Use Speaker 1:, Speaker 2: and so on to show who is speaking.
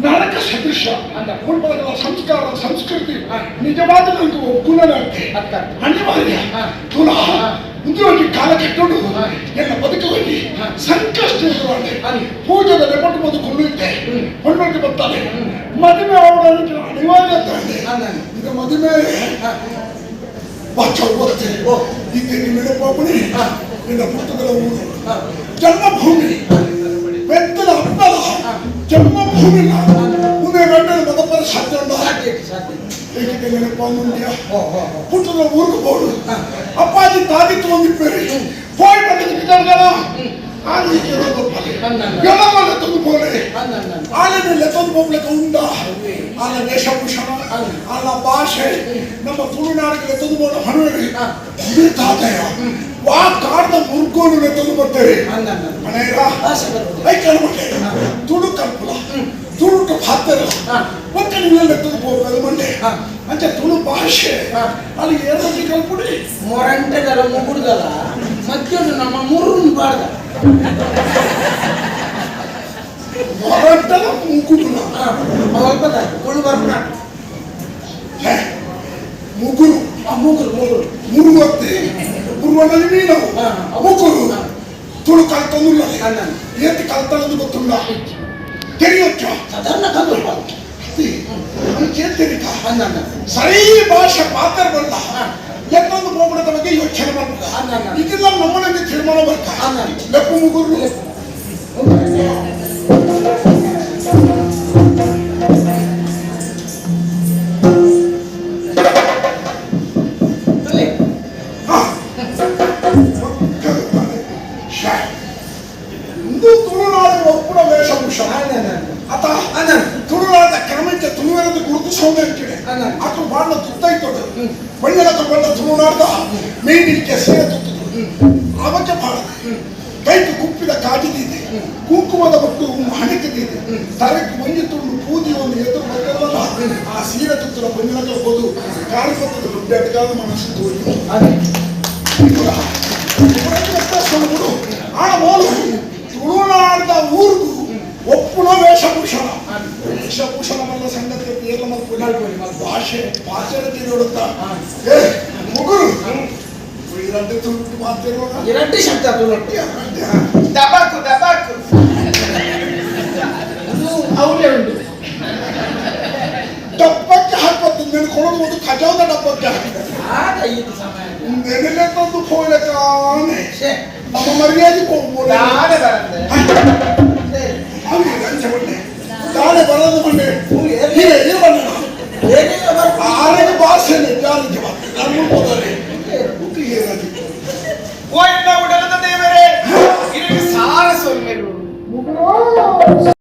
Speaker 1: ನರಕ ಸದೃಶ ಕುಟುಂಬದ ಸಂಸ್ಕಾರ ಸಂಸ್ಕೃತಿ ನಿಜವಾದ ಒಗ್ಗುಣನಾಗ್ತೆ ಅನಿವಾರ್ಯ ತುಲಾ ಉದ್ಯೋಗಿ ಕಾಲ ಕಟ್ಟೋಡು ಎಲ್ಲ ಬದುಕುವಲ್ಲಿ ಸಂಕಷ್ಟ ಎದುರಾದೆ ಪೂಜೆದ ನೆಪಟ್ಟು ಬದು ಕೊಳ್ಳುತ್ತೆ ಕೊಂಡೋಗಿ ಬರ್ತಾನೆ ಮದುವೆ ಅವಳ ಅನಿವಾರ್ಯ ಅಂತ ಇದು ಮದುವೆ ಬಚ್ಚ ಗೊತ್ತೆ ಇದು ನೆನಪಾಪಣಿ ನಿನ್ನ ಪುಸ್ತಕದ ಊರು ಜನ್ಮಭೂಮಿ ಬೆತ್ತದ ಹಬ್ಬದ ಜನ್ಮಭೂಮಿ ಮುಂದೆ ಗಂಟೆ ಮದಪರ ಸಾಧ್ಯ ಏಕಿದೆ ನೆನಪಾನುಂಡ್ಯ ಪುಟ್ಟದ ಊರಿಗೆ ಬೋಡು ಅಪ್ಪಾಜಿ ತಾದಿತ್ತು ಒಂದಿಪ್ಪೇರಿ ಪೋಯ್ ಪಟ್ಟಿದ್ದು ಕಿಟರ್ಗಲ ಆನೆ ತಂದು ಪೋಲೆ ಆನೆ ತಂದು ಹೋಗ್ಲಿಕ್ಕೆ ಉಂಡ ಆನ ವೇಷಭೂಷಣ ಆನ ಭಾಷೆ ನಮ್ಮ ತುಳುನಾಡಿಗೆ ತಂದು ಬೋಡ ಹನುವರಿ ತಾತಯ್ಯ ವಾ ಕಾಡ್ದ ಮುರ್ಗೋನು ತಂದು ಬರ್ತೇವೆ ಮನೆಯ ಐಕಲ್ಮಟ್ಟೆ ತುಳು ಕಲ್ಪುಲ ತುಳುಟು ಪಾತ್ರ ಒಕ್ಕ ನೀವೆಲ್ಲ ತಂದು ಹೋಗ್ಬೇಕು ಮಂಡೆ ಅಂಚೆ ತುಳು ಭಾಷೆ ಅಲ್ಲಿ ಏನಾದ್ರು ಕಲ್ಪುಡಿ
Speaker 2: ಮೊರಂಟೆದಲ್ಲ ಮುಗುಡ್ದಲ್ಲ ಮತ್ತೊಂದು ನಮ್ಮ ಮುರುನ್ ಬಾರ್ದ
Speaker 1: ಮೊರಂಟದ ಮುಗುಡುನ
Speaker 2: ಅಲ್ಪ ತುಳು ಬರ್ಪುಣ
Speaker 1: ಮುಗುರು
Speaker 2: ಮುಗುರು ಮುಗುರು
Speaker 1: ಮುರುವತ್ತೆ ಮುರುವನಲ್ಲಿ ಮೀನು ಮುಗುರು ತುಳು ಕಲ್ತೊಂದುಲ್ಲ ಏತಿ ಕಲ್ತಂದು ಗೊತ್ತುಂಡ ತೆರೆಯೊಚ್ಚ
Speaker 2: ಸಾಧಾರಣ ಕಲ್ತು
Speaker 1: ಚೇತರಿಕ ಸರಿ ಭಾಷೆ ಪಾತ್ರ ಬಲ್ಲ ಎತ್ತೊಂದು ಹೋಗ್ಬಿಡದ ಬಗ್ಗೆ ಯೋಚನೆ ಮಾಡ್ಬೇಕು ಇದೆಲ್ಲ ನಮ್ಮನೆಗೆ ತೀರ್ಮಾನ ಬರ್ತಾ ಲೆಪ್ಪು ಮುಗುರು ತುಳುನಾಡು ಒಪ್ಪುನ ವೇಷಭೂಷಣ ಅತ ತುಳುನಾಡ ಕ್ರಮಕ್ಕೆ ತುಳುವೆರದು ಗುರುತಿಸೋದು ಅಂತಿದೆ ಆತು ಬಾಣ ತುತ್ತೈತೋಡು ಬಣ್ಣದ ಬಣ್ಣ ತುಳುನಾಡ್ದ ಮೀನಿಗೆ ಸೇರೆ ತುತ್ತದು ಅವಕ್ಕೆ ಬಾಳ ಕೈಗೆ ಕುಪ್ಪಿದ ಕಾಜಿದಿದೆ ಕುಂಕುಮದ ಬಟ್ಟು ಹಣಿಕದಿದೆ ತರಕ್ಕೆ ಒಂಜಿ ತುಂಡು ಪೂದಿ ಒಂದು ಎದುರು ಬರ್ತದಲ್ಲ ಆ ಸೀರೆ ತುತ್ತದ ಬಣ್ಣ ಹೋದು ಕಾರಿಪತ್ತದ ದುಡ್ಡು ಮನಸ್ಸು ತೋರಿ ಆಣ ಮೋಲು ತುಳುನಾಡ್ದ ಊರ್ಗು ಒಪ್ಪುನ ವೇಷಭೂಷಣ ವೇಷಭೂಷಣವಲ್ಲ ಸಂಗತಿ ಏರ್ಲ ಮಲ್ಪುಲಿ ಭಾಷೆ ಪಾಚರ ತಿರುಗುತ್ತ ಏ ಮುಗುರು ಎರಡು ತುಳು ಮಾತಿರೋಣ
Speaker 2: ಎರಡು ಶಬ್ದ ತುಳುಟ್ಟು
Speaker 3: ದಬಾಕು ದಬಾಕು
Speaker 2: ಅದು ಅವಲೇ ಉಂಟು
Speaker 1: ಡಬ್ಬಕ್ಕೆ ಹಾಕುತ್ತೆ ನೀನು ಕೊಡೋದು ಒಂದು ಖಜಾದ ಡಬ್ಬಕ್ಕೆ ಹಾಕಿದೆ
Speaker 2: ಆಗ ಇದು ಸಮಯ
Speaker 1: ನೆನೆಲೆ ತಂದು ಪೋಯ್ಲಕಾನೆ ನಮ್ಮ ಮರ್ಯಾದೆ ಹೋಗ್ಬೋದು
Speaker 3: ನಾಳೆ ಬರಂದೆ
Speaker 1: ನಾಳೆ ಬರೋದು ಮಂಡೆ ಆರಗೆ ಭಾಷೆ ನಾನು ಹೋದರೆ
Speaker 3: ಓ ಎನ್ನ ಉಡಲದ ದೇವರೇ ಇದಕ್ಕೆ ಸಾರ ಸೊಲ್ಮೆರು.